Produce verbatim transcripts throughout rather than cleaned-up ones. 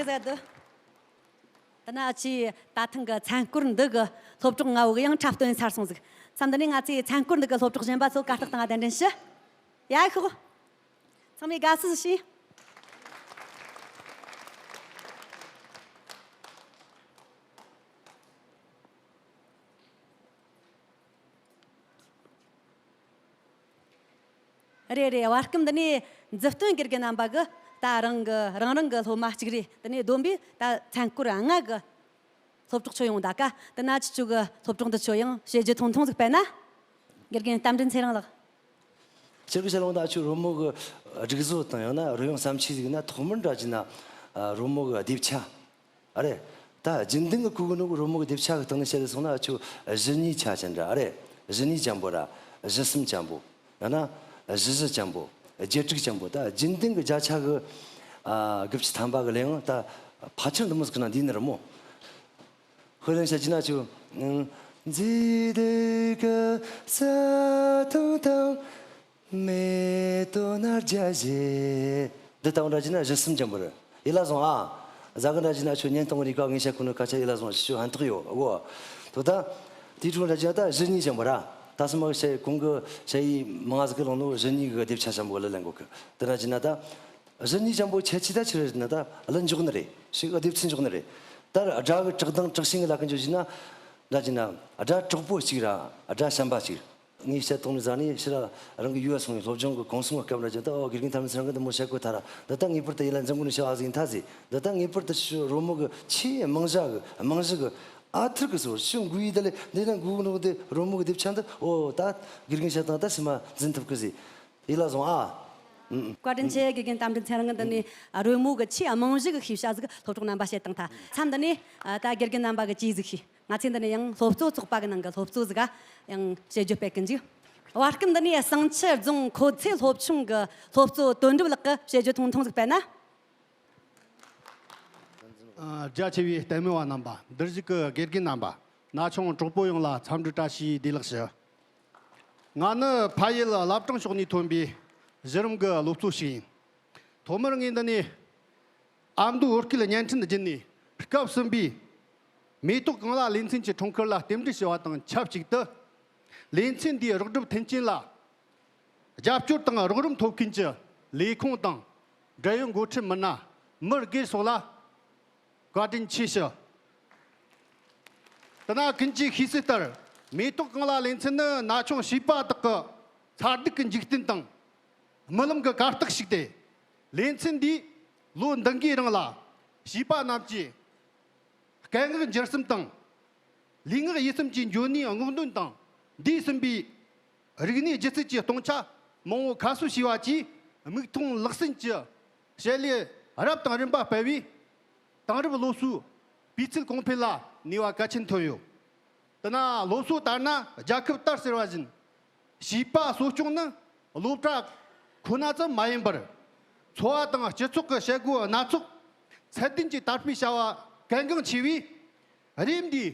ཟེར་དུ། དེ་ན་ཨ་ཆི་ད་ཐེངས་གི་མཚན་སྐོར་འདི་གི་སློབ་གྲོགས་ལྔ་བོ་གི་ཡང་འཁྲབ་སྟོན་ཚར་སོང་ཟིག་མཚམས་འདི་ནས་ང་ཚོའི་མཚན་སྐོར་འདི་གི་སློབ་གྲོགས་གཞན་པ་ཚོ་གར་སྟེགས་སྟེང་ང་གདན་འདྲེན་ཞུ། ཡ་ཤོག་ཚང་མས་དགའ་བསུ་ཞུ། རེད་རེད། བར་སྐབས་འདི་ནས་མཛུབ་སྟོན་དགེ་རྒན་རྣམ་པ་གི་ད་རང་གི་རང་རང་གི་སློབ་མ་གཅིག་རེད། འདི་ནས་བསྡོམས་པས་ད་མཚན་སྐོར་ལྔ་གི་སློབ་གྲོགས་ཚོ་ཡོང་ད་ཀ། འདི་ན་ཁྱེད་ཚོ་གི་སློབ་གྲོགས་འདི་ཚོ་ཡང་བཤད་རྒྱུ་ཐུང་ཐུང་ཟིག་སྤེལ་ན། དགེ་རྒན་རྟ་མགྲིན་ཚེ་རིང་ལགས། སྤྱིར་གི་བཤད་ལུང་ད་ཁྱོད་རོལ་མོ་གི་སྒྲིག་བཟོ་དང་ཡང་ན་རོལ་དབྱངས་བསམ་ཆས་ཟིག་ན་ཐོག་མར་འདྲ་གྱི་ན་རོལ་མོ་གི་སྡེབ་ཆ། ཨ་རེད། ད་རྒྱུན་ལྡན་གྱི་གོ་གི་ནོ་གི་རོལ་མོ་གི་སྡེབ་ཆ་གི་སྟེང་ནས་བཤད་ལ་སོང་ན་ཨ་ཆོ་བཞི་གཉིས་ཆ་ཅན་འདྲ། ཨ་རེད། བཞི་གཉིས་ཅན་པོ་ར། བཞི་གསུམ་ཅན་པོ། ཡང་ན་བཞི་བཞི་ཅན་པོ། བརྒྱད་དྲུག་ཅན་པོ། ད་རྒྱུན་ལྡན་གྱི་བརྒྱ་ཆ་གི་ཨ་དགུ་བཅུ་ཐམ་པ་གི་ལེན་ཡང་ད་ཕལ་ཆེར་འདི་མོ་ཟིག་གི་ནང་འདུས་ནི་རེད་མོ། དཔེ་ལེན་བཤད་ཀྱི་ན་ཨ་ཆོ། མཛེས་སྡུག་གི་ས་དང་དང་། མེ་ཏོག་སྣ་བརྒྱ་བཞད། འདི་ལྟ་བུ་འདྲ་བྱས་ན་བཞི་གསུམ་ཅན་པོ་རེད། ཡིད་ལ་བཟུང་ཨ། གཟའ་གི་འདྲ་བྱས་ན་ཁྱོད་བརྙན་གཏོང་རིག་ག་ངས་བཤད་ཁུ་ནུ་སྐད་ཆ་ཡིད་ལ་བཟུང་ཞུ་ཧན་ཐག་ཡོད་གོ། དོ་ད། དེའི་འཕྲོ་འདྲ་བྱས་ན་ད་བཞི་གཉིས་ཅན་པོ་ར། ད་སོ་མ་གི་བཤད་གོང་གི་བཤད་ཡིག་མང་ང་ཟིག་གི་ལོང་ནོ་བཞི་གཉིས་གི་སྡེབ་ཆ་ཅན་པོ་ག་ལ་ལེན་གོ་གི། དེ་འདྲ་བྱས་ན་ད། བཞི་གཉིས་ཅན་པོ་ཁྱད་ཆོས་ད་ཆི་རེད་ན་ད་གླུ་འཇོག་ནི་རེད། ཞིག་སྡེབ་ཚིག་འཇོག་ནི་རེད། ད་སྒྲ་གི་དྲག་དང་དྲག་ཞན་གི་ལ་ཀ་འཇོག་བྱས་ན། འདྲ་བྱས་ན་སྒྲ་དྲག་པོ་གཅིག་ར་སྒྲ་ཞན་པ་གཅིག་ངས་བཤད་གཏོང་ནས་ཟ་ནས་ཕྱིར་རང་གི་ཡུལ་སོང་བའི་སློབ་སྦྱོང་གི་གོམས་གཤིས་སྐབས་ན་ཅི་ད་ཨོ་དགེ་རྒན་ཐར་མི་ཚེ་རིང་གིས་འདི་མོ་བཤད་གོ་ཐ་ར། འདི་ད་ངེས་པར་དུ་ཡིད་ལ་འཛིན་དགོས་ནི་བྱ་བ་ཟིག་ཡིན་ཐ་ཟིག་འདི་ད་ངེས་པར་དུ་ཕྱི་རོལ་མོ་གི་ཆེས་རྨང་གཞི་གི་རྨང་གཞི་གི་ཨ་ཐུར་གི་སོ་ཕྱི་འགུལ་ཡིད་ལས་འདི་ན་འགུལ་ནོ་དེ་རོལ་མོ་གི་སྡེབ་ཆ་འདི་ཨོ་ད་དགེ་རྒན་བཤད་སྟངས་ད་སེམས་མ་འཛིན་ཐུབ་གི་ཟིག་ཡིད་ལ་བཟུང་ཨ། བཀའ་དྲིན་ཆེ། དགེ་རྒན་རྟ་མགྲིན་ཚེ་རིང་གིས་འདི་ནས་རོལ་མོ་གི་ཆེས་རྨང་གཞི་གི་ཤེས་བྱ་ཟིག་སློབ་གྲོགས་རྣམ་པ་བཤད་སྟངས་ཐ། མཚམས་འདི་ནས་ད་དགེ་རྒན་རྣམ་པ་གིས་ཅིག་ཟིག་ཤེས། ང་ཚོས་འདི་ནས་ཡང་སློབ་གཙོ་ཚོགས་པ་གི་ནང་གི་སློབ་གཙོ་ཟིག་ག་ཡང་བཤད་རྒྱུ་སྤེལ་གི་འཇུག་བར་སྐབས་འདི་ནས་བསང་ཆུ་རྫོང་མཁོ་ཚད་སློབ་ཆུང་གི་སློབ་གཙོ་དོན་གྲུབ་ལགས་ཀྱིས་བཤད་རྒྱུ་ཐུང་ཐུང་ཟིག་སྤེལ་ན། ཨ། རྒྱ་ཆེ་བའི་ལྟད་མོ་བ་རྣམ་པ། འདིར་བཞུགས་ཀྱི་དགེ་རྒན་རྣམ་པ། ན་ཆུང་གྲོགས་པོ་ཡོངས་ལ་འཚམས་འདྲི་བཀྲ་ཤིས་བདེ་ལེགས་ཞུ། ང་ནི་ཕ་ཡུལ་བླ་བྲང་ཕྱོགས་ནས་ཐོན་པའི་གཞི་རིམ་གྱི་སློབ་གཙོ་ཞིག་ཡིན། ཐོག་མར་ངས་འདི་ནས་ཨ་མདོའི་བོད་སྐད་བརྙན་འཕྲིན་བརྒྱུད་ནས་སྐབས་གསུམ་པའི་མེ་ཏོག་གངས་ལ་ལེ་ཚན་གྱི་ཁྲོམ་སྐོར་ལ་རྟེན་འབྲེལ་ཞུ་བ་དང་ཆབས་ཅིག་ཏུ། ལེ་ཚན་འདིའི་རོགས་སྒྲུབ་མཐུན་རྐྱེན་ལ་རྒྱབ་སྐྱོར་དང་རོགས་རམ་ཐོབ་མཁན་གྱི་ལས་ཁུངས་དང་འབྲེལ་ཡོད་འགོ་ཁྲིད་མི་སྣ་མི་སྒེར་སོགས་ལ་བཀའ་དྲིན་ཆེ་ཞུ། དེ་ན་ཀུན་གྱིས་ཤེས་གསལ་ལྟར། མེ་ཏོག་གངས་ལ་ལེ་ཚན་ནི་ན་ཆུང་བྱིས་པ་དག་གི་མཚར་སྡུག་གི་འཇིག་རྟེན་དང་། རྨི་ལམ་གྱི་གར་སྟེགས་ཤིག་སྟེ། ལེ་ཚན་འདིས་ལོ་འདི་འགའི་རིང་ལ་བྱིས་པ་རྣམས་ཀྱི་སྐད་ངག་འགྱུར་སེམས་དང་། ལུས་ངག་ཡིད་གསུམ་གྱི་འཇོན་ནུས་སྔོག་འདོན་དང་། འདས་ཟིན་པའི་རིག་གནས་སྒྱུ་རྩལ་གྱི་སྟོང་ཆ་མང་བོ་ཁ་གསོ་བྱས་པ་བཅས་མིག་མཐོང་ལག་ཟིན་གྱི་བྱེད་ལས་རབ་དང་རིམ་པ་སྤེལ་བས། དེང་རབས་སློབ་གསོའི་སྤུས་ཚད་གོང་འཕེལ་ལ་ནུས་པ་གལ་ཆེན་ཐོན་ཡོད། དེ་ན་སློབ་གསོ་ལྟར་ན་རྒྱལ་ཁབ་དར་ཟེར་བ་བཞིན། བྱིས་པ་གསོ་སྐྱོང་ནི་སློབ་གྲྭ་ཁོ་ན་ཙམ་མ་ཡིན་པར། འཚོ་བ་དང་སྤྱི་ཚོགས་ཀྱི་བྱེད་སྒོ་སྣ་ཚོགས་ཚད་ལྡན་གྱི་དར་སྤེལ་བྱ་བ་གལ་འགངས་ཆེ་བས། རེབ་འདིའི་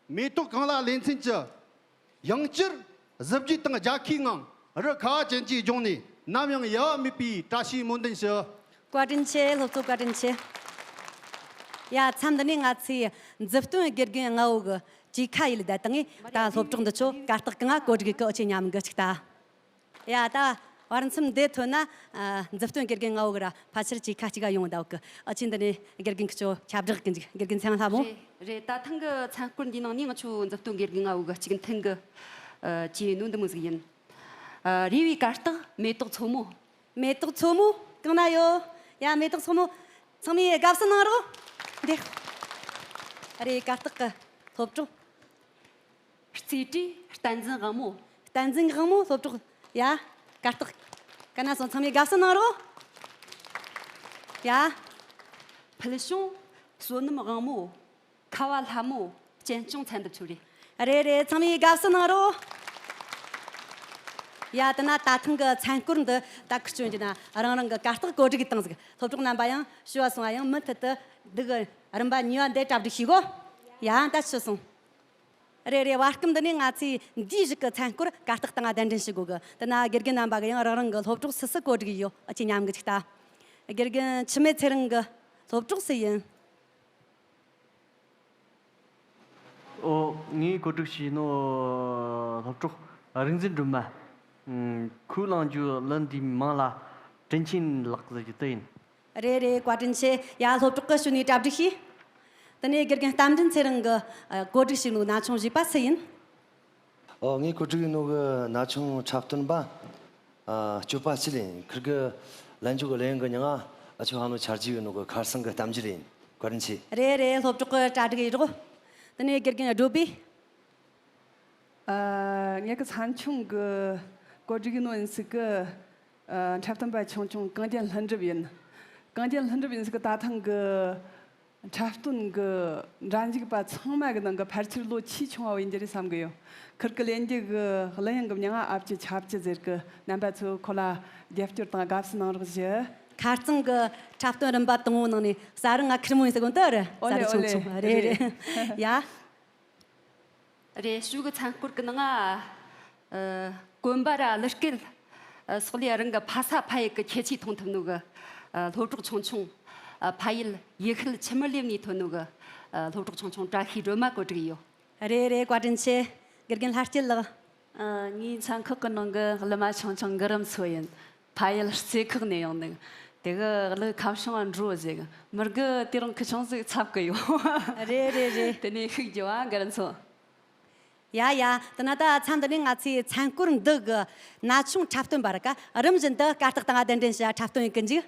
མེ་ཏོག་གངས་ལ་ལེ་ཚན་གྱི་ཡང་བསྐྱར་གཟི་བརྗིད་དང་རྒྱལ་ཁའི་ངང་རི་ཁ་བ་ཅན་གྱི་ལྗོངས་ནས་ནམ་ཡང་ཡལ་བ་མེད་པའི་བཀྲ་ཤིས་སྨོན་འདུན་ཞུ། བཀའ་དྲིན་ཆེ། སློབ་གཙོ་བཀའ་དྲིན་ཆེ། ཡ། མཚམས་འདི་ནས་ང་ཚོའི་མཛུབ་སྟོན་དགེ་རྒན་ལྔ་བོ་གི་གྲོས་ཁ་ཡིད་ལ་བསྡད་བཏང་ངས་ད་སློབ་གྲོགས་འདི་ཚོ་གར་སྟེགས་གང་ང་བཀོད་སྒྲིག་གི་ཨོ་ཆེ་མཉམ་གི་ཅིག་ལྟ། ཡ། ད་བར་མཚམས་འདི་ཐོན་ན་ཨ་མཛུབ་སྟོན་དགེ་རྒན་ལྔ་བོ་གི་ར་ཕལ་ཆེར་གྲོས་ཁ་གཅིག་ག་ཡོང་བསྡད་གི། ཨོ་ཆེ་འདི་ནས་དགེ་རྒན་ཁྱེད་ཚོ་ཁྱབ་བསྒྲགས་གི་འཇུག་དགེ་རྒན་ཚེ་དབང་ལྷ་མོ། རེད་རེད། ད་ཐེངས་གི་མཚན་སྐོར་འདིའི་ནང་ནས་ང་ཚོ་མཛུབ་སྟོན་དགེ་རྒན་ལྔ་བོ་གི་གཅིག་མཐུན་གི་ཨ་གྲོས་ནོ་འདི་མོ་ཟིག་ཡིན། ཨ་རེ་བའི་གར་སྟེགས་མེ་ཏོག་མཚོ་མོ། མེ་ཏོག་མཚོ་མོ་གང་ན་ཡོད། ཡ། མེ་ཏོག་མཚོ་མོ་ཚང་མས་དགའ་བསུ་གནང་རོགས། འདི་རེད། གར་སྟེགས་ཀྱི་སློབ་གྲོགས། རྩེ་གྲས་བསྟན་འཛིན་དབང་མོ། བསྟན་འཛིན་དབང་མོ་སློབ་གྲོགས། ཡ། གར་སྟེགས་ག་ན་སོང་། ཚང་མས་དགའ་བསུ་གནང་རོགས། ཡ། ཕུལ་བྱུང་བསོད་ནམས་དབང་མོ། ཁ་བ་ལྷ་མོ། སྤྱན་སྐྱོང་ཚན་ཏུ་ཆུ་རེད། རེད་རེད། ཚང་མས་དགའ་བསུ་གནང་རོགས། ཡ། དེ་ན་ད་ཐེངས་ཀྱི་མཚན་སྐོར་འདི་ད་ཁུ་སྐྱོན་གྱི་ན་རང་རང་གི་གར་སྟེགས་བཀོད་སྒྲིག་གི་སྟངས་ཟིག་སློབ་གྲོགས་རྣམ་པ་ཡང་ཞུ་བ་སོང་བ་ཡང་མུ་མཐུད་དུ་འདི་གི་རིམ་པ་གཉིས་པ་འདི་གྲ་སྒྲིག་བྱེད་གོ། ཡ། ད་ཆུ་སོང་། རེད་རེད། བར་སྐབས་འདི་ནས་ང་ཚོས་འདིའི་གཞུག་གི་མཚན་སྐོར་གར་སྟེགས་སྟེང་ང་གདན་འདྲེན་ཞུ་དགོས་གི། དེ་ན་དགེ་རྒན་རྣམ་པ་གི་ཡང་རང་རང་གི་སློབ་གྲོགས་སུ་སུ་བཀོད་སྒྲིག་ཡོད། ཨ་ཆེ་མཉམ་གི་ཅིག་ལྟ། དགེ་རྒན་འཆི་མེད་ཚེ་རིང་གི་སློབ་གྲོགས་སུ་ཡིན། ཨོ། ངས་བཀོད་སྒྲིག་བྱས་ནོ་སློབ་གྲོགས་རིག་འཛིན་སྒྲོལ་མ། ཁོས་བླངས་རྒྱུ་གླུ་འདིའི་མིང་ལ་དྲིན་ཆེན་ལགས་ཟེར་རྒྱུ་དེ་ཡིན། རེད་རེད། བཀའ་དྲིན་ཆེ། ཡ། སློབ་གྲོགས་ཀྱིས་ཞུ་ནས་གྲ་སྒྲིག་བྱས། དེ་ནས་དགེ་རྒན་རྟ་མགྲིན་ཚེ་རིང་གིས་ཨ་བཀོད་སྒྲིག་བྱས་ནོ་ན་ཆུང་བཞི་པ་སུ་ཡིན། ཨོ། ངས་བཀོད་སྒྲིག་ནོ་གི་ན་ཆུང་འཁྲབ་སྟོན་པ་ཨ་སྐྱོབ་པ་སྐྱིད་ཡིན། ཁིར་གི་ལན་འཇུག་གི་ལན་གི་མྱིང་ང་ཨ་ཆོ་ཧ་ནོ་འཆར་གྱི་ཡོད་ནོ་གི་ཁར་སང་གི་གཏམ་རྒྱུད་ཡིན། བཀའ་དྲིན་ཆེ། རེད་རེད། སློབ་གྲོགས་ཀྱིས་གྲ་སྒྲིག་ཡིན་རོགས། དེ་ནས་དགེ་རྒན་སྒྲོལ་པས། ཨ། ངེད་ཀྱི་ཚན་ཆུང་གི་བཀོད་སྒྲིག་ནོ་ཡིན་སྲིད་གི། ཨ། འཁྲབ་སྟོན་པ་ཆུང་ཆུང་གངས་ཅན་ལྷུན་གྲུབ་ཡིན། གངས་ཅན་ལྷུན་གྲུབ་ཡིན་སྲིད་གི། ད་ཐེངས་གི་འཁྲབ་སྟོན་གི་འགྲན་ཞུགས་པ་ཚང་མ་གི་ནང་གི་ཕལ་ཆེར་ལོ་ཆེས་ཆུང་བ་ཡིན་རྒྱུ་རེད་བསམ་གི་ཡོད། ཁིར་གི་ལེན་རྒྱུ་གི་གླུ་དབྱངས་གི་མྱིང་ང་ཨ་བཅུ་ཆ་བཅུ་ཟེར་གི། རྣམ་པ་ཚོས་ཁོ་ལ་རྒྱབ་སྐྱོར་དང་དགའ་བསུ་གནང་རོགས་ཞུ། ཁ་རྩང་གི་འཁྲབ་སྟོན་རིམ་པ་དང་བོ་ནང་ནས་ས་རུ་ང་ཁེར་མོ་ཡིན་ཟེར་གོ་ནོ་དེ་རེད། ཨོ་ས་རུ་ལེ། ཨོ་ཆུང་ཆུང་། ལེ། རེད་རེད། རེད། ཡ། རེད། ཞུ་གི་ཚན་སྐོར་གི་ནང་ང་། ཨ། གོན་པ་ར་གླུ་སྐད། ཨ། སོགས་ལས་རང་གི་ཕ་ས་ཕ་ཡུལ་གི་ཁྱད་ཆོས་མཐོང་ཐུབ་ནོ་གི། ཨ། སློབ་གྲོགས་ཆུང་ཆུང་། ཨ། ཕ་ཡུལ་ཡུལ་ཤུལ་ཆུ་མིག་ལེབ་ནས་ཐོན་ནོ་གི། ཨ། སློབ་གྲོགས་ཆུང་ཆུང་བཀྲ་ཤིས་སྒྲོལ་མ་བཀོད་སྒྲིག་ཡོད། རེད་རེད། བཀའ་དྲིན་ཆེ། དགེ་རྒན་ལྷ་སྐྱིད་ལགས། ཨ། ངའི་ཚན་ཁག་གི་ནང་གི་གླུ་མ་ཆུང་ཆུང་གུ་རུ་མཚོ་ཡིན། ཕ་ཡུལ་རྩེ་ཁོག་ནས་ཡོང་ནི། དེ་གི་གླུ་ཁ་བྱང་འགྲོ་ཟེར་གི། མི་གི་དེ་རིང་ཁུ་ཆུང་ཟིག་འཚབ་གི་ཡོད། རེད་རེད་རེད། དེ་ནས་ཤུགས་རྒྱོབ་ཨ་གུ་རུ་མཚོ། ཡ་ཡ། དེ་ན་ད་མཚམས་འདི་ནས་ང་ཚོའི་ཚན་སྐོར་འདི་གི་ན་ཆུང་འཁྲབ་སྟོན་པ་རིགས་རིམ་བཞིན་དུ་གར་སྟེགས་སྟེང་གདན་འདྲེན་བྱ་འཁྲབ་སྟོན་ཡིན་གི་འཇུག་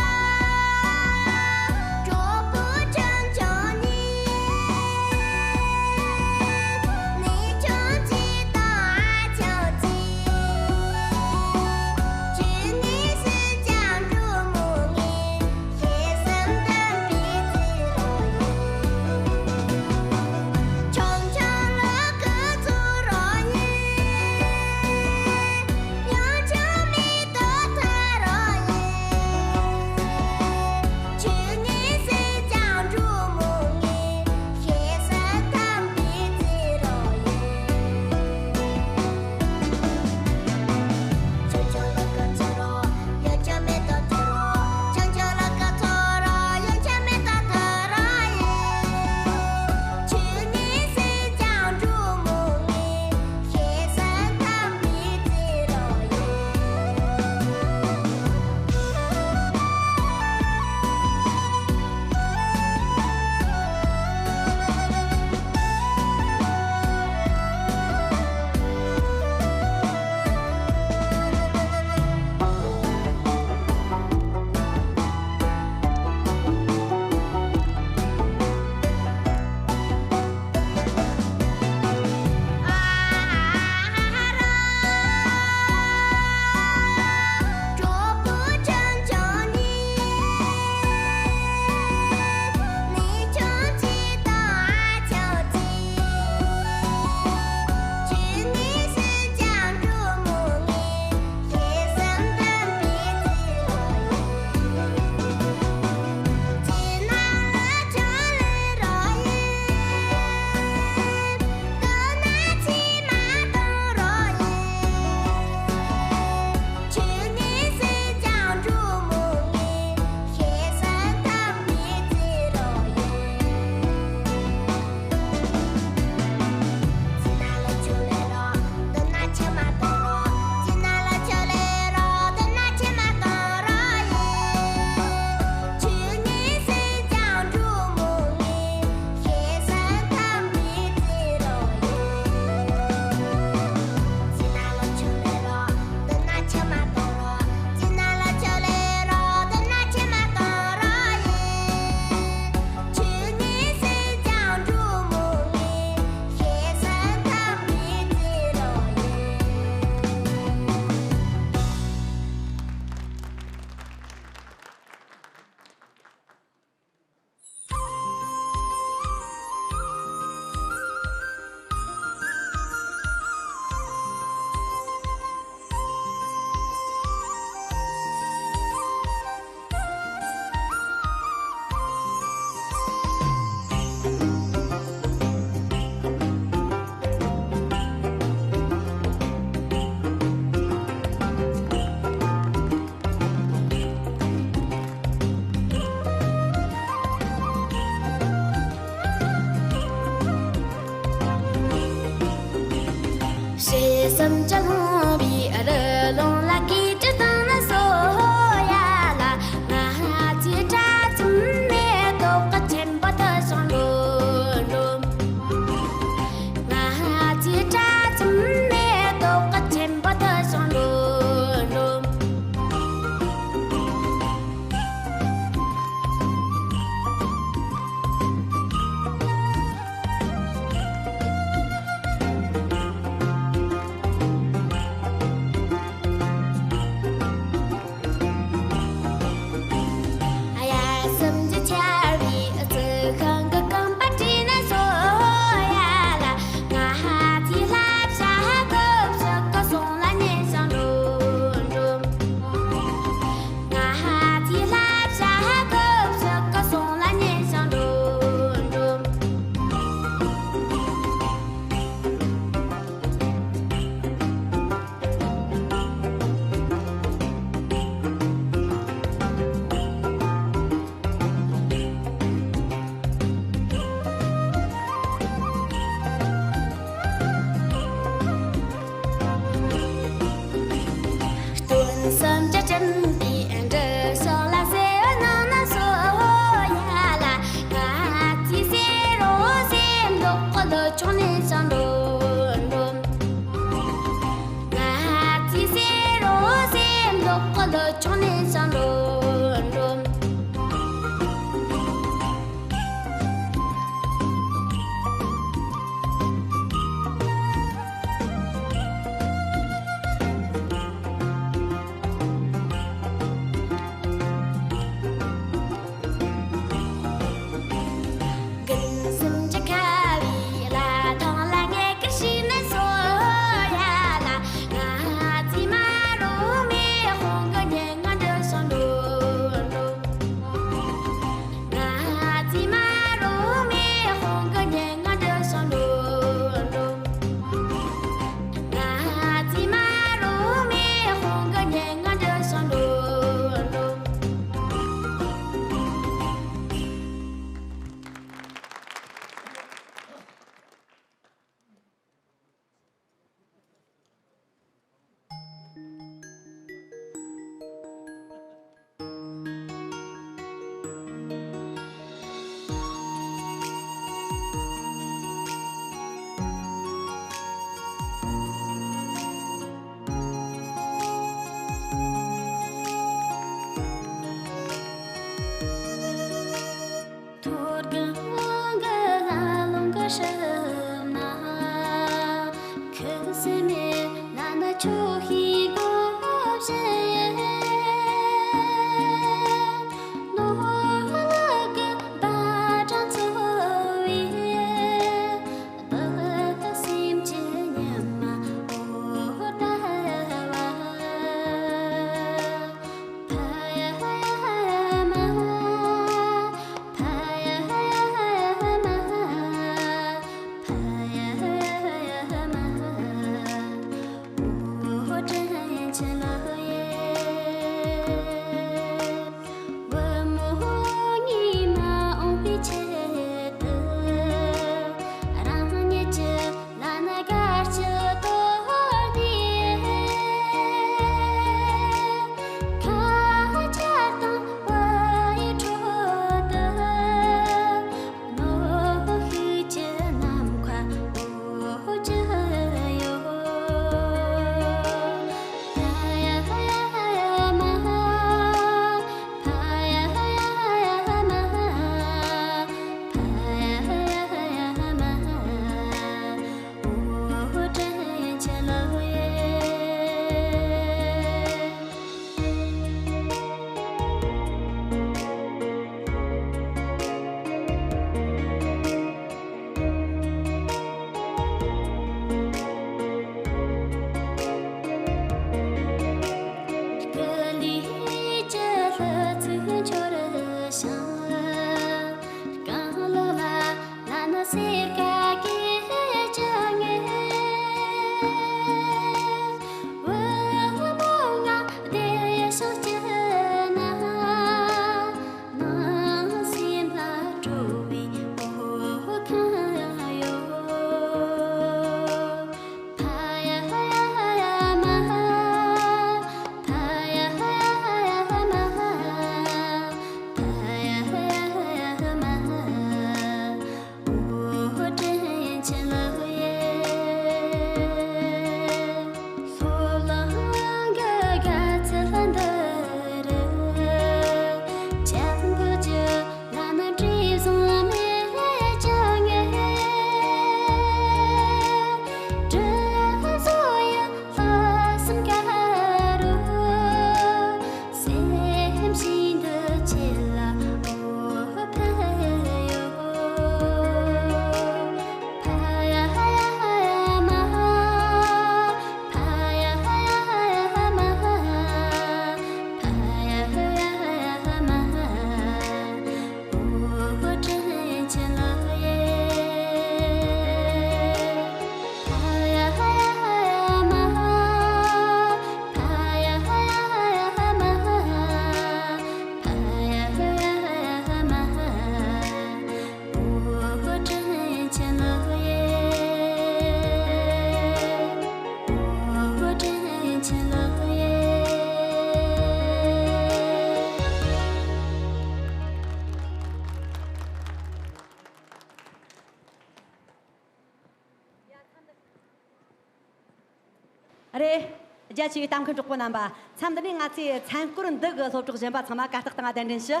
རྒྱ་ཆེ་བའི་ལྟ་མཁན་གྲོགས་པོ་རྣམ་པ། མཚམས་འདི་ནས་ང་ཚོའི་མཚན་སྐོར་འདི་གི་སློབ་གྲོགས་གཞན་པ་ཚང་མ་གར་སྟེགས་སྟེང་ང་གདན་འདྲེན་ཞུ།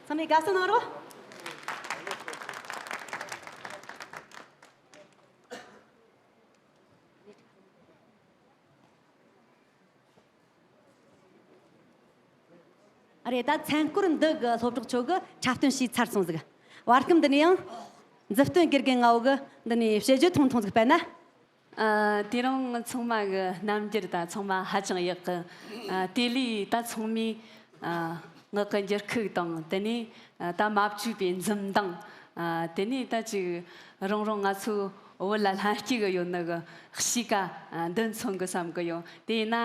ཚང་མས་དགའ་བསུ་གནང་རོགས། ཨ་རེད། ད་མཚན་སྐོར་འདི་གི་སློབ་གྲོགས་ཚོ་གི་འཁྲབ་སྟོན་བྱས་ཚར་སོང་ཟིག། བར་སྐབས་འདི་ནས་ཡང་མཛུབ་སྟོན་དགེ་རྒན་ང་བོ་གི་འདི་ནས་དཔྱད་བརྗོད་ཐུང་ཐུང་ཟིག་སྤེལ་ན། ཨ། དེ་རིང་ཚང་མ་གི་རྣམ་འགྱུར་ད་ཚང་མ་ཧ་ཅང་ཡག་གི། ཨ། དེ་ལས་ད་ཚང་མས། ཨ། ངག་གི་འགྱུར་ཁུག་དང་དེ་ནས། ཨ། ད་མ་བཅོས་པའི་འཛུམ་མདངས། ཨ། དེ་ནས་ད་ཅིག་རང་རང་ང་ཚོའི་བོད་ལ་ལྷན་སྐྱེས་གི་ཡོད་ནི་གི་གཤིས་ཀ། ཨ། འདི་མཚོན་གི་བསམ་གི་ཡོད། དེས་ན་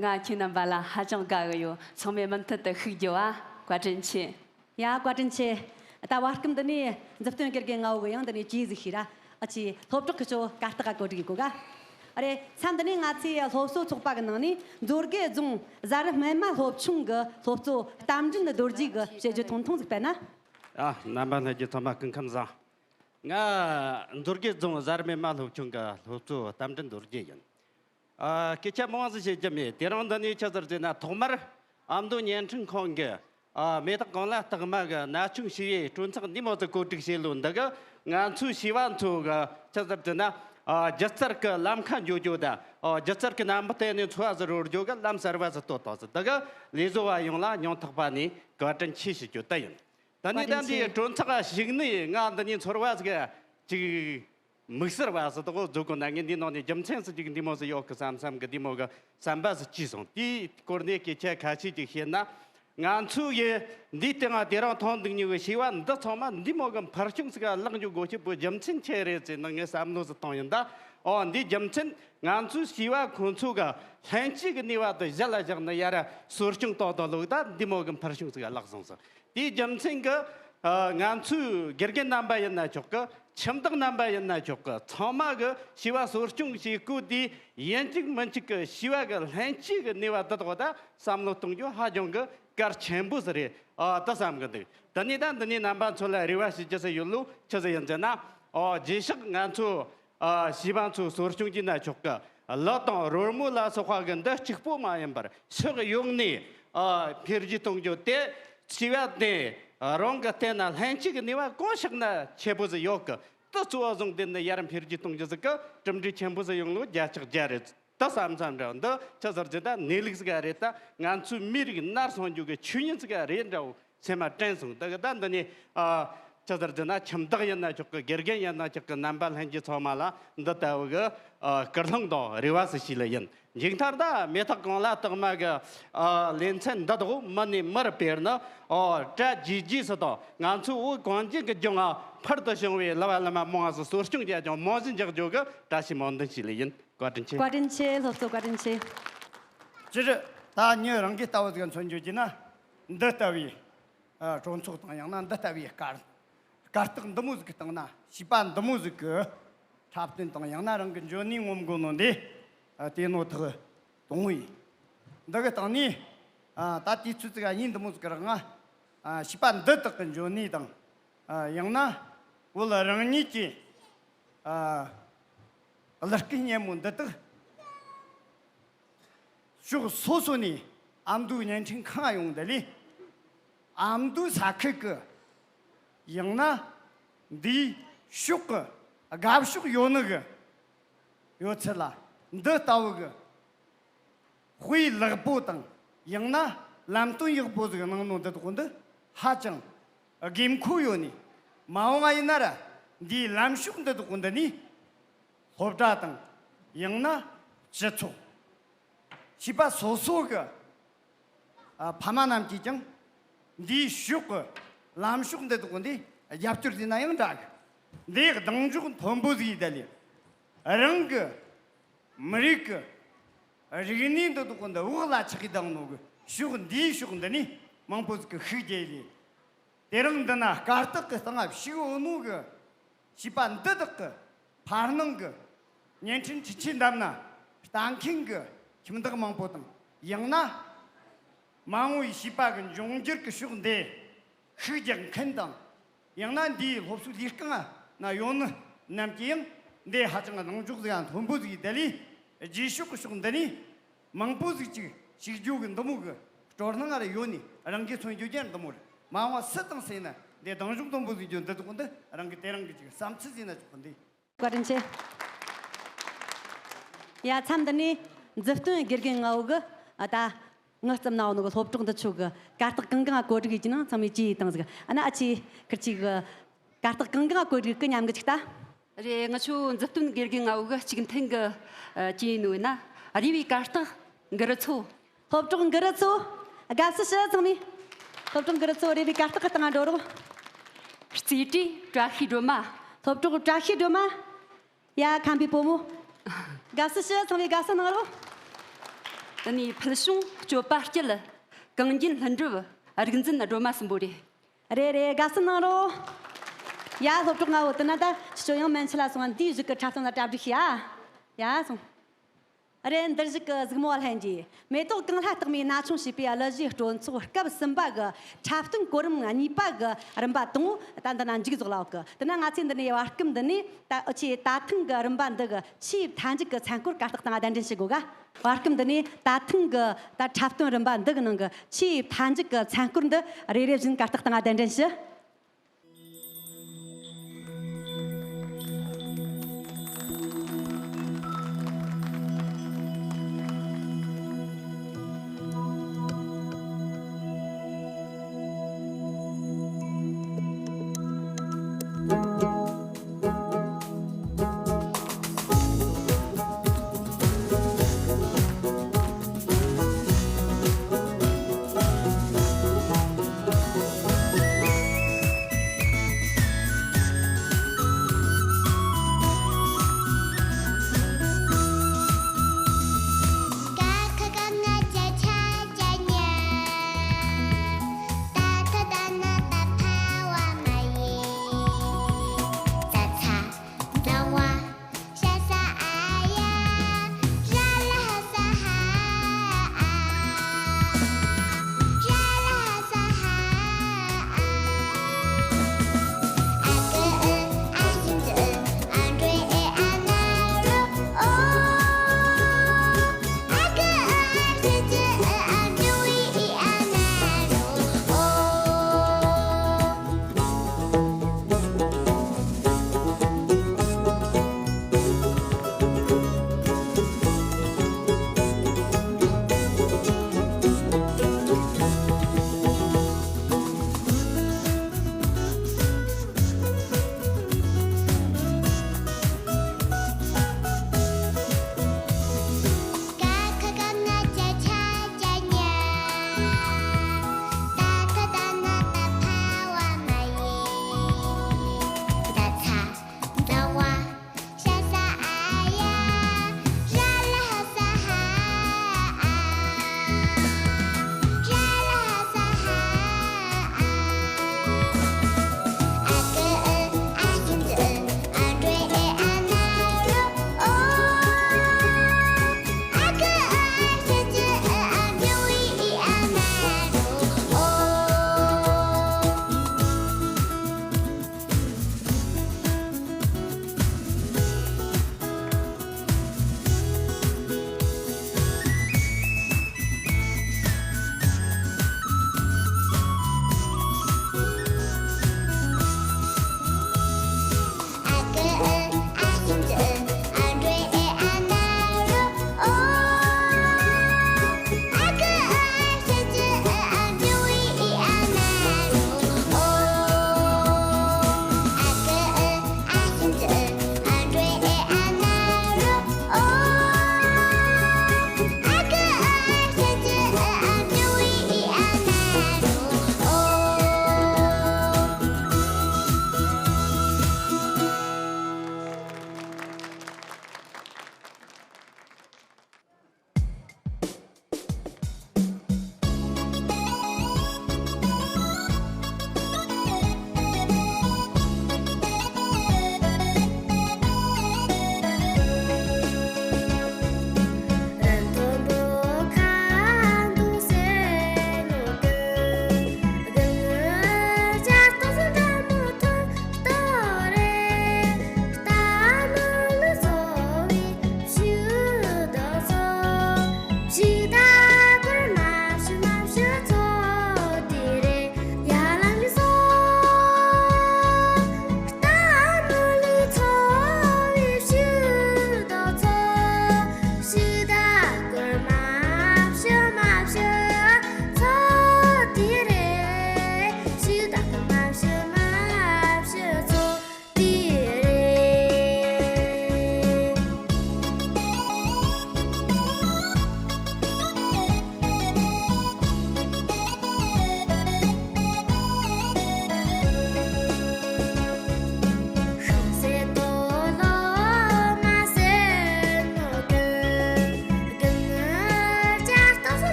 ང་ཁྱེད་རྣམ་པ་ལ་ཧ་ཅང་དགའ་གི་ཡོད། ཚང་མས་མུ་མཐུད་དུ་ཤུགས་རྒྱོབ་ཨ། བཀའ་དྲིན་ཆེ། ཡ། བཀའ་དྲིན་ཆེ། ད་བར་སྐབས་འདི་ནས་མཛུབ་སྟོན་དགེ་རྒན་ང་བོ་གི་ཡང་འདི་ནས་ཅི་ཟིག་ཤེས་ར། ཨ་ཅེ། སློབ་གྲོགས་ཁི་ཆོ་གར་སྟེགས་ག་གོ་སྒྲིག་གོ་ག། ཨ་རེད། མཚམས་འདི་ནས་ང་ཚོའི་སློབ་གསོ་ཚོགས་པ་གི་ནང་ནས་མཛོད་དགེ་རྫོང་གཟའ་རུ་སྨན་མ་སློབ་ཆུང་གི་སློབ་གཙོ་རྟ་མགྲིན་རྡོ་རྗེ་གི་དཔྱད་བརྗོད་ཐུང་ཐུང་ཟིག་སྤེལ་ན། ཨ། རྣམ་པ་ལྷན་རྒྱས་ཚང་མ་སྐུ་ཁམས་བཟང་། ང་མཛོད་དགེ་རྫོང་གཟའ་རུ་སྨན་མ་སློབ་ཆུང་གི་སློབ་གཙོ་རྟ་མགྲིན་རྡོ་རྗེ་ཡིན། ཨ། སྐད་ཆ་མང་ཟིག་བཤད་རྒྱུ་མེད། དེ་རིང་འདི་ནས་ཆི་ཟེར་ཟེར་ན། ཐོག་མར་ཨ་མདོ་བརྙན་འཕྲིན་ཁང་གི། ཨ། མེ་སྟག་གོང་ལ་སྟག་མ་གི་ན་ཆུང་བྱིས་པའི་སྤྲོ་ཚོགས་འདི་མོ་ཟིག་གོ་སྒྲིག་བྱས་ལོ། འདི་གི་ང་ཚོའི་བྱིས་པ་ཚོ་གི་ཆི་ཟེར་ཟེར་ན། ཨ། སྒྱུ་རྩལ་གི་ལམ་ཁ་འགྱོ་རྒྱུ་དང་། ཨ། སྒྱུ་རྩལ་གི་རྣམ་པ་བསྟན་ནས་འཚོ་བ་ཟིག་རོལ་རྒྱུ་གི་ལམ་གསར་བ་ཟིག་གཏོད་ཐུབ་ཟིག། འདི་གི་ལས་བཟོ་བ་ཡོངས་ལ་སྙིང་ཐག་པ་ནས་བཀའ་དྲིན་ཆེ་ཞུ་རྒྱུ་དེ་ཡིན། ད་ནི་བཀའ་དྲིན་ཆེ། ད་འདིའི་སྤྲོ་ཚོགས་ཤིག་ནི་ང་འདི་ནས་ཚོར་བ་ཟིག་ཅིག་དམིགས་བསལ་བ་ཟིག་དག་བཟོ་དགོས་ན། ངས་འདི་ནང་ནས་རྒྱུ་མཚན་ཟིག་ཅིག་འདི་མོ་ཟིག་ཡོད་གི་བསམ་བསམ་གི་འདི་མོ་གི་བསམ་པ་ཟིག་སྐྱེས་སོང་། དེའི་སྐོར་ནས་སྐད་ཆ་ཁ་ཤས་ཅིག་བཤད་ན། ང་ཚོ་ཡི་འདིའི་སྟེང་ང་དེ་རིང་མཐོང་འདུག་ནི་གི་བྱིས་པ་འདི་ཚང་མ་འདི་མོ་གི་འཕུར་ཤིང་ཟིག་ག་བརླག་འགྱོ་དགོས་ཆེད་པོ་རྒྱུ་མཚན་ཆི་རེད་ཟེར་ན། ངས་བསམ་བློ་ཟིག་བཏང་ཡིན་ད། ཨོ། འདིའི་རྒྱུ་མཚན་ང་ཚོའི་བྱིས་པ་ཁོང་ཚོ་གི་ལྷན་སྐྱེས་ཀྱི་ནུས་པ་དེ་གཞི་ལ་བཞག་ནས་ཡར་གསོ་སྐྱོང་གཏོང་དང་ལུགས་ད་འདི་མོ་གི་འཕུར་ཤིང་ཟིག་ག་བརླག་སོང་ཟིག། དེའི་རྒྱུ་མཚན་གྱིས། ཨ། ང་ཚོའི་དགེ་རྒན་རྣམ་པ་ཡིན་ན་ཆོག་གི། ཁྱིམ་བདག་རྣམ་པ་ཡིན་ན་ཆོག་གི། ཚང་མ་གི་བྱིས་པ་གསོ་སྐྱོང་བྱེད་སྐབས་དེ་ཡིན་གཅིག་མིན་གཅིག་གི་བྱིས་པ་གི་ལྷན་སྐྱེས་ཀྱི་ནུས་པ་འདི་དག་ད་བསམ་བློ་གཏོང་རྒྱུ་ཧ་ཅང་གི་གལ་ཆེན་པོ་ཟིག་རེད། ཨ། ད་བསམ་གི་འདུག། དེ་ནས་ད་འདི་ནས་རྣམ་པ་ཚོ་ལ་རེ་བ་ཞུ་རྒྱུ་ཟིག་ཡོད་ལོ། ཆི་ཟིག་ཡིན་ཟེར་ན། ཨོ། རྗེས་ཕྱོགས་ང་ཚོ། ཨ། བྱིས་པ་ཚོ་གསོ་སྐྱོང་བྱས་ན་ཆོག་གི། གླུ་དང་རོལ་མོ་ལ་སོགས་པ་གི་འདི་གཅིག་པོ་མ་ཡིན་པར་ཕྱོགས་ཡོངས་ནས། ཨ། འཕེལ་རྒྱས་གཏོང་རྒྱུ་དེ། བྱིས་པ་དེ་རང་གི་སྟེང་ན་ལྷན་སྐྱེས་ཀྱི་ནུས་པ་གང་ཤར་ན་ཆེ་པོ་ཟིག་ཡོད་གི། དེ་གཙོ་བོ་བཟུང་དེ་ནི་ཡར་འཕེལ་རྒྱས་གཏོང་རྒྱུ་ཟིག་གི་གྲུབ་འབྲས་ཆེན་པོ་ཟིག་ཡོང་ལོ་བརྒྱ་ཆ་བརྒྱ་རེད། ད་བསམ་བསམ་འདྲ་འདི་ཆི་ཟེར་ཟེར་ད་གནས་ལུགས་ཟིག་རེད། ད་ང་ཚོའི་མིའི་རིགས་ནར་སོན་རྒྱུ་གི་ཆོས་ཉིད་ཟིག་རེད་འདྲ་བོ་སེམས་མ་དྲན་སོང་། ད་གི་ད་འདི་ནས། ཨ། ཆི་ཟེར་ཟེར་ན། ཁྱིམ་བདག་ཡིན་ན་ཆོག་གི། དགེ་རྒན་ཡིན་ན་ཆོག་གི། རྣམ་པ་ལྷན་རྒྱས་ཚང་མ་ལ་འདི་ལྟ་བུ་གི། ཨ། སྐུལ་སློང་དང་རེ་བ་ཟིག་ཞུས་ལེ་ཡིན། མཇུག་མཐར་ད་མེ་སྟག་གོང་ལ་སྟག་མ་གི། ཨ། ལེ་ཚན་འདི་དག་མི་ནས་མིར་སྤེལ་ནས། ཨོ། གྲ་རྒྱས་རྒྱས་སུ་དང་ང་ཚོའི་བོད་གངས་ཅན་གྱི་ལྗོངས་ང་ཕུལ་དུ་བྱུང་བའི་གླུ་བ་གླུ་མ་མང་ང་ཟིག་གསོ་སྐྱོང་རྒྱག་རྒྱུ་མང་ཟིག་འཇགས་རྒྱུ་གི་བཀྲ་ཤིས་སྨོན་འདུན་ཞུས་ལེ་ཡིན། བཀའ་དྲིན་ཆེ། བཀའ་དྲིན་ཆེ། སློབ་གཙོ་བཀའ་དྲིན་ཆེ། སྤྱིར་ད་ཉིད་རང་གི་ལྟ་བ་ཟིག་མཚོན་བརྗོད་ཀྱི་ན། འདི་ལྟ་བུའི། ཨ། གྲོས་ཚོགས་དང་ཡང་ན་འདི་ལྟ་བུའི་གར། གར་སྟེགས་འདི་མོ་ཟིག་གི་སྟེང་ན་བྱིས་པ་འདི་མོ་ཟིག་གི་འཁྲབ་སྟོན་དང་ཡང་ན་རང་གི་འཇོན་ནུས་ངོམ་དགོས་ནོ་འདི། ཨ། དེ་ནོ་ཐག་དང་བོ་ཡིན། འདི་གི་སྟེང་ནས། ཨ། ད་དུས་ཚོད་ཟིག་ག་ཡིན་འདི་མོ་ཟིག་གི་རག་ང་། ཨ། བྱིས་པ་འདི་དག་གི་འཇོན་ནུས་དང་། ཨ། ཡང་ན་བོད་རང་ཉིད་ཀྱི། ཨ། གླུ་སྐད་སྙན་མོ་འདི་དག་ཕྱོགས་སོ་སོ་ནས་ཨ་མདོའི་བརྙན་འཕྲིན་ཁང་ཡོང་འདི་ལས། ཨ་མདོའི་ས་ཁུལ་གི། ཡང་ན་འདིའི་ཕྱོགས་གི་དགའ་ཕྱོགས་ཡོད་ནི་གི་ཡོད་ཚད་ལ། འདི་ལྟ་བུ་གི་དཔེ་ཡག་པོ་དང་། ཡང་ན་ལམ་སྟོན་ཡག་པོ་ཟིག་གནང་ནོ་འདི་དག་འདི་ཧ་ཅང་དགོས་མཁོ་ཡོད་ནི། མ་འོངས་པ་ཡིན་ན་ར་འདིའི་ལམ་ཕྱོགས་འདི་དག་འདི་ནས་སློབ་གྲྭ་དང་། ཡང་ན་སྤྱི་ཚོགས། བྱིས་པ་སོ་སོ་གི། ཨ། ཕ་མ་རྣམས་ཀྱིས་ཀྱང་འདིའི་ཕྱོགས་གི་ལམ་ཕྱོགས་འདི་དག་འདི་རྒྱབ་སྐྱོར་བྱས་ན་ཡང་འདྲ་གི། འདི་གདེང་འཇོག་མཐོན་པོ་ཟིག་ཡིན་ད་ལེ། རང་གི་མི་རིགས་གི་རིག་གནས་འདི་དག་འདི་བོད་ལ་ཆགས་ཀྱི་བསྡད་ནོ་གི་ཕྱོགས། འདིའི་ཕྱོགས་འདི་ནས་མང་པོ་ཟིག་གི་ཤུགས་རྒྱག་ལེ། དེ་རིང་འདི་ན་གར་སྟེགས་ཀྱི་སྟེང་ང་བཞུགས་ཡོད་ནོ་གི་བྱིས་པ་འདི་དག་གི་ཕར་སྣང་གི་བརྙན་འཕྲིན་འཕྲུལ་ཆས་བདམས་ན་ལྟ་མཁན་གི་ཁྱིམ་བདག་མང་པོ་དང་། ཡང་ན་མ་འོངས་པའི་བྱིས་པ་གི་འབྱུང་འགྱུར་གི་ཕྱོགས་འདི་ཤུགས་རྒྱག་མཁན་དང་། ཡང་ན་འདིའི་སློབ་གསོའི་ལས་རྐང་ན་ཡོད་ནི་རྣམས་ཀྱིས་ཡང་འདི་ཧ་ཅང་གི་གདེང་འཇོག་ཟིག་ཡང་མཐོན་པོ་ཟིག་ཡིན་ད་ལེ། རྗེས་ཕྱོགས་ཀྱི་ཕྱོགས་འདི་ནས་ མང་པོ་ཟིག་ཅིག་ཞིག་རྒྱུ་གི་འདི་མོ་གི་སྤྲོ་སྣང་ང་རེ་ཡོད་ནི་རང་གི་མཚོན་རྒྱུ་རྒྱན་འདི་མོ་རེད། མ་འོངས་སུ་དང་སུ་ཡིན་ན་འདི་སྡང་ཞུགས་འདི་མོ་ཟིག་རྒྱུ་འདི་དག་འདི་རང་གི་དེ་རང་གི་ཅིག་བསམ་ཚུལ་ཟིན་ན་ཆོག་གི་འདི། བཀའ་དྲིན་ཆེ། ཡ་མཚམས་འདི་ནས་མཛུབ་སྟོན་དགེ་རྒན་ལྔ་བོ་གི་ཨ་ད་ངའི་རྩིབ་ན་ཡོད་ནོ་གི་སློབ་གྲོགས་འདི་ཆོ་གི་གར་སྟེགས་གང་གང་ང་བཀོད་སྒྲིག་ཡེད་ཀྱི་ནང་ཚང་མས་ཅི་ཡེད་དང་ཟིག་ཨ་ན་ཨ་ཆེ་ཁིར་ཆི་གི་གར་སྟེགས་གང་གང་ང་བཀོད་སྒྲིག་གི་མཉམ་གི་ཅིག་ལྟ། རེད། ང་ཆོ་མཛུབ་སྟོན་དགེ་རྒན་ལྔ་བོ་གི་གཅིག་མཐུན་གི་ཨ་ཅི་ཡིན་ནོ་ཡིན་ན་རེ་བའི་གར་སྟེགས་གུ་རུ་མཚོ། སློབ་གྲོགས་གུ་རུ་མཚོ། དགའ་བསུ་ཞུ་ཚང་མས། སློབ་གྲོགས་གུ་རུ་མཚོ་རེ་བའི་གར་སྟེགས་གི་སྟེང་ང་འགྲོ་རོགས། རྩིས་ཁྲའི་བཀྲ་ཤིས་སྒྲོལ་མ། སློབ་གྲོགས་བཀྲ་ཤིས་སྒྲོལ་མ། ཡ་ཁམས་པའི་བུ་མོ། དགའ་བསུ་ཞུ་ཚང་མས་དགའ་བསུ་གནང་རོགས། དེ་ནས་ཕུལ་བྱུང་སྤྱོད་པ་སྐྱིད། གངས་རྒྱན་ལྷུན་གྲུབ། རིག་འཛིན་སྒྲོལ་མ་གསུམ་པོ་རེད། རེད་རེད། དགའ་བསུ་གནང་རོགས། ཡ་སློབ་གྲོགས་ལྔ་བོ་དེ་ན་ད་ཁྱེད་ཚོ་ཡང་མན་ཆད་ལ་སོང་བ་འདིའི་གཞུག་གི་འཁྲབ་སྟོན་ལ་གྲ་སྒྲིག་བྱེད་ཨ། ཡ་སོང་། རེད། འདིར་བཞུགས་ཀྱི་གཟིགས་མོ་བ་ལྷན་རྒྱས། མེ་ཏོག་གངས་ལྷ་རྟགས་མའི་ན་ཆུང་ཞེས་པའི་གླུ་གཞས་སྤྲོ་ཚོགས་སྐབས་གསུམ་པ་གི་འཁྲབ་སྟོན་གོ་རིམ་གཉིས་པ་གི་རིམ་པ་དང་པོ་ད་འདི་ན་མཇུག་རྫོགས་ལ་ཡོད་གི། དེ་ན་ང་ཚོས་འདི་ནས་བར་སྐབས་འདི་ནས་ད་འུ་ཆོས་ད་ཐེངས་གི་རིམ་པ་འདི་གི་ཆེས་མཐའ་མཇུག་གི་མཚན་སྐོར་གར་སྟེགས་སྟེང་གདན་འདྲེན་ཞུ་དགོས་ག། བར་སྐབས་འདི་ནས་ད་ཐེངས་གི་ད་འཁྲབ་སྟོན་རིམ་པ་འདི་གི་ནང་གི་ཆེས་མཐའ་མཇུག་གི་མཚན་སྐོར་འདི་རེ་རེ་བཞིན་གར་སྟེགས་སྟེང་གདན་འདྲེན་ཞུ།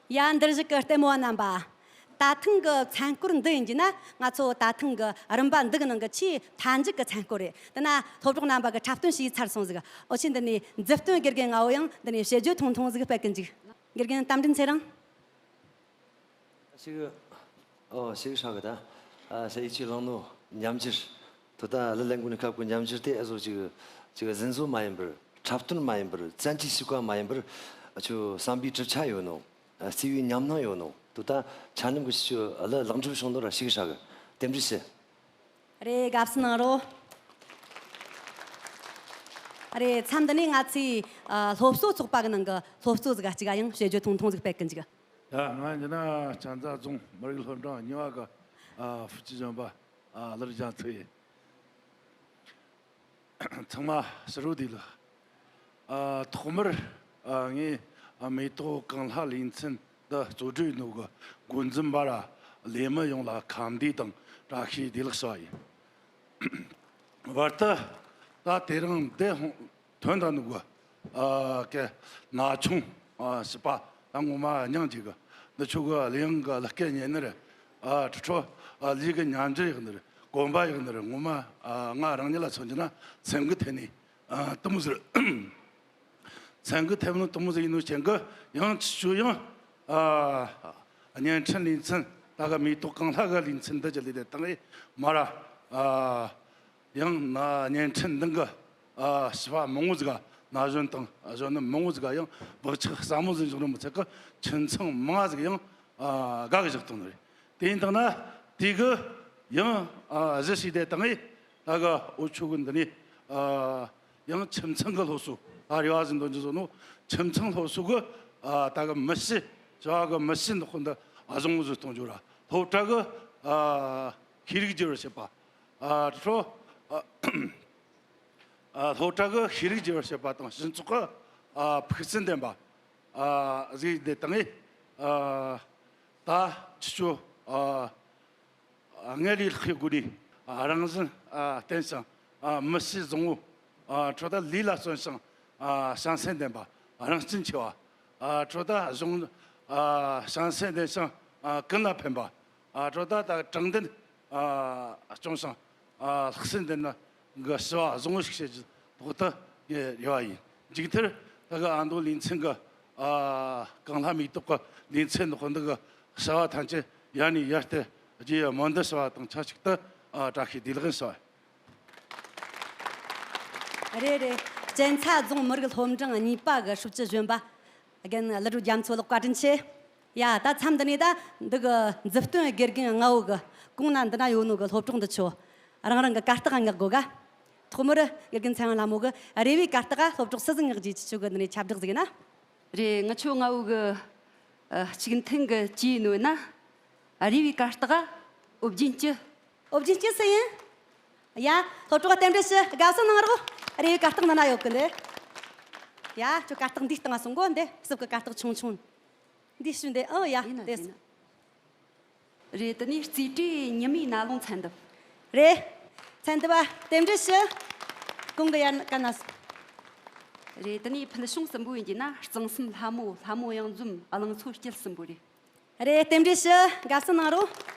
ཡ། འདིར་བཞུགས་ཀྱི་ལྟད་མོ་བ་རྣམ་པ། ད་ཐེངས་ཀྱི་མཚན་སྐོར་འདི་ཡིན་གྱི་ན། ང་ཚོ་ད་ཐེངས་ཀྱི་རིམ་པ་འདི་གི་ནང་གི་ཆེས་མཐའ་མཇུག་གི་མཚན་སྐོར་རེད། དེ་ན་སློབ་གྲོགས་རྣམ་པ་གི་འཁྲབ་སྟོན་བྱས་ཚར་སོང་ཟིག་འོ་ཆེ། འདི་ནས་མཛུབ་སྟོན་དགེ་རྒན་ལྔ་བོ་ཡང་འདི་ནས་བཤད་རྒྱུ་ཐུང་ཐུང་ཟིག་སྤེལ་གི་འཇུག་དགེ་རྒན་རྟ་མགྲིན་ཚེ་རིང་། ཞེ་གི། ཨོ། ཞེ་གི་ཧྲ་གི་ད། ཨ། ཞེ་ཡིད་ཆེས་བླངས་ནོ་ཉམས་འགྱུར། དོ་ད་ལི་ལན་གུ་ནི་ཁབ་གི་ཉམས་འགྱུར་དེ་ཨ་ཟོ་ཅིག་ཅིག་གཟན་བཟོ་མ་ཡིན་པར། འཁྲབ་སྟོན་མ་ཡིན་པར། བཙན་གྱིས་ཞིག་པ་མ་ཡིན་པར། ཨ་ཆོ་བསམ་པའི་གྲུབ་ཆ་ཡོད་ནོ། ཨ། བརྩེ་བའི་ཉམས་སྣང་ཡོད་ནོ། དོ་ད་ཆ་སྙོམས་གི་ཞུ་ལི་ལེགས་འགྲུབ་བྱུང་ནོ་ར་ཞེ་གི་ཧྲ་གི། རྟེན་འབྲེལ་ཞུ། རེད། དགའ་བསུ་གནང་རོགས། རེད། མཚམས་འདི་ནས་ང་ཚོའི་ཨ་སློབ་གསོ་ཚོགས་པ་གི་ནང་གི་སློབ་གཙོ་ཟིག་ག་ཅིག་ཡང་བཤད་རྒྱུ་ཐུང་ཐུང་ཟིག་སྤེལ་གི་འཇུག་ཡ། ང་འདི་ན་གཅན་ཚ་རྫོང་མི་རིགས་སློབ་འབྲིང་གཉིས་པ་གི་ཨ་ཧྥུ་ཅི་གཞོན་པ་ཨ་ལི་རུ་རྒྱ་མཚོ་ཡིན། ཚང་མ་ཕྱི་རུ་བདེ་ལེགས། ཨ། ཐོག་མར་ཨ་ངས་ཨ་མེ་ཏོག་གངས་ལྷ་ལེ་ཚན་འདི་གཙོ་སྒྲིག་ནོ་གི་འགོ་འཛིན་པ་ར་ལས་མི་ཡོངས་ལ་ཁམས་བདེ་དང་བཀྲ་ཤིས་བདེ་ལེགས་ཞུ་བ་ཡིན། བར་དུ་ད་དེ་རིང་འདི་ཧོང་ཐོན་ད་ནུ་གི་ཨ་གི་ན་ཆུང་ཨ་ཞི་པ་ད་ངོ་མ་སྙིང་རྗེ་གི། འདི་ཆོ་གི་ལས་ཡང་གི་ལག་སྐད་ཉན་ནི་རེད། ཨ་ཁྲི་ཁྲོ་ཨ་ལས་གི་ཉམས་འགྱུར་ཡག་ནི་རེད། གོམ་པ་ཡག་ནི་རེད། ངོ་མ་ཨ་ང་རང་ཉིད་ལ་མཚོན་རྒྱུ་ན་སེམས་གི་ཐད་ནས་ཨ་དུ་མོ་ཟེར། མཚན་གི་ཐེབས་ནི་དུ་མོ་ཟིག་ཡིན་ནོ་ཅན་གི། ཡང་ཆུ་ཆུ་ཡང་ཨ་བརྙན་འཕྲིན་ལེ་ཚན་ད་ག་མེ་ཏོག་གངས་ལྷ་གི་ལེ་ཚན་འདི་ཅི་ལས་དེ་དང་ཨེ་མ་ར། ཨ་ཡང་ན་བརྙན་འཕྲིན་འདི་གི་ཨ་ཞི་བ་མང་བོ་ཟིག་ག་ན་གཞོན་དང་གཞོན་ནུ་མང་བོ་ཟིག་ག་ཡང་བག་ཆགས་ཟབ་མོ་ཟིག་འཇོག་རིན་པོ་ཆེ་གི་ཁྱིམ་ཚང་མང་ཟིག་ཡང་ཨ་དགའ་གི་བཞག་བཏང་ནི་རེད། དེ་ཡིན་དང་ན་དེ་གི་ཡང་ཨ་གཞི་ཞིག་དེ་དང་ཨེ། ད་ག་འུ་ཆོ་གི་འདི་ནས་ཨ་ཡང་ཁྱིམ་ཚང་གི་སློབ་གསོ་ཨ་རེ་བ་ཟིན་དོན་གྱི་བཟོ་ནོ། ཁྱིམ་ཚང་སློབ་གསོ་གི་ཨ་ད་ག་མི་གཤིས་བྱ་བ་གི་མི་གཤིས་འདི་ཁོ་འདི་ཨ་བཟང་བཟོ་གཏོང་རྒྱུ་ར། སློབ་གྲྭ་གི་ཨ་ཤེས་རིག་བསྒྱུར་བར་བྱེད་པ། ཨ་ཁྲོ་ཨ་ཨ་སློབ་གྲྭ་གི་ཤེས་རིག་བསྒྱུར་བར་བྱེད་པ་དང་སྤྱི་ཚོགས་གི་ཨ་ཕུགས་བརྩེ་ལྡན་པ་ཨ་ཟིག་དེ་དང་ཨེ་ཨ་ད་ཁྱེད་ཆོ་ཨ། སྔར་ལས་ལྷག་དགོས་ནས་རང་བཞིན་བརྟན་ཞིང་མི་གཤིས་བཟང་བོ། ཁྲོ་ད་ལས་ལ་བརྩོན་ཞིང་བྱམས་སེམས་ལྡན་པ། རང་གཅུན་ཆེ་བ། ཁྲོ་ད་གཞུང་བྱམས་སེམས་ལྡན་ཞིང་ཀུན་ལ་ཕན་པ། ཁྲོ་ད་ད་དྲང་བདེན་སྐྱོང་ཞིང་ལྷག་བསམ་ལྡན་ན། གི་བྱ་བ་བཟང་བོ་ཞིག་བྱེད་རྒྱུ་ཐོག་ཏུ་ངས་རེ་བ་ཡིན། མཇུག་མཐར་ད་གི་ཨ་མདོ་ལེ་ཚན་གི་ཨ་གངས་ལྷ་མེ་ཏོག་གི་ལེ་ཚན་འདི་ཁོ་འདི་གི་བྱ་བ་ཐམས་ཅད་ཡར་ནས་ཡར་དུ་རྒྱས་ཡ་སྨོན་འདུན་ཞུ་བ་དང་ཆབས་ཅིག་ཏུ་ཨ་བཀྲ་ཤིས་བདེ་ལེགས་ཡིན་ཞུ་བ་ཡིན། རེད་རེད། གཅན་ཚ་རྫོང་མི་རིགས་སློབ་འབྲིང་གཉིས་པ་གི་ཧྲུའུ་ཅི་གཞོན་པ་རྒན་ཀླུ་སྒྲུབ་རྒྱ་མཚོ་ལགས་བཀའ་དྲིན་ཆེ། ཡ། ད་མཚམས་འདི་ནས་ད་འདི་གི་མཛུབ་སྟོན་དགེ་རྒན་ལྔ་བོ་གི་གོང་ན་འདི་ན་ཡོད་ནོ་གི་སློབ་གྲོགས་འདི་ཆོ་རང་རང་གི་གར་སྟེགས་མངགས་དགོས་ག་ཐོག་མར་དགེ་རྒན་ཚེ་དབང་ལྷ་མོ་གི་རེ་བའི་གར་སྟེགས་སློབ་གྲོགས་སུ་ཟིག་མངགས་རྒྱུ། ཁྱེད་ཆོ་གི་འདི་ནས་ཁྱབ་བསྒྲགས་ཟིག་ཡིན་ན། རེད། ང་ཆོ་ལྔ་བོ་གི་ཨ་གཅིག་མཐུན་གི་ཅི་ཡིན་ནོ་ན། རེ་བའི་གར་སྟེགས་ཨོ་རྒྱན་སྐྱིད། ཨོ་རྒྱན་སྐྱིད་སུ་ཡིན། ཡ། སློབ་གྲོགས་རྟེན་འབྲེལ་ཞུ། དགའ་བསུ་གནང་རོགས། རེ་བའི་གར་སྟེགས་འདི་ན་ཡོད་གི་འདི། ཡ། ཁྱོད་གར་སྟེགས་འདིའི་སྟེང་ང་སོང་གོ་འདི་སྲིབ་གི་གར་སྟེགས་ཆུང་ཆུང་འདི་ཞུ་འདི། ཨོ་ཡ། ཡིན་ན་འདི་ཡིན་ན། རེད། དེ་ནས་རྩིས་སྤྲོས་ཉི་མའི་ན་ལུང་ཚན་ཏབ། རེད། ཚན་ཏབ་པ་རྟེན་འབྲེལ་ཞུ། གོང་གི་ཡར་ན་ཀ་ན་སོང་། རེད། དེ་ནས་ཕུལ་བྱུང་གསུམ་པོ་ཡིན་གྱི་ན་གཙང་སེམས་ལྷ་མོ། ལྷ་མོ་གཡང་འཛོམས། གླང་མཚོ་སྐྱིད་གསུམ་པོ་རེད། རེད། རྟེན་འབྲེལ་ཞུ། དགའ་བསུ་གནང་རོགས།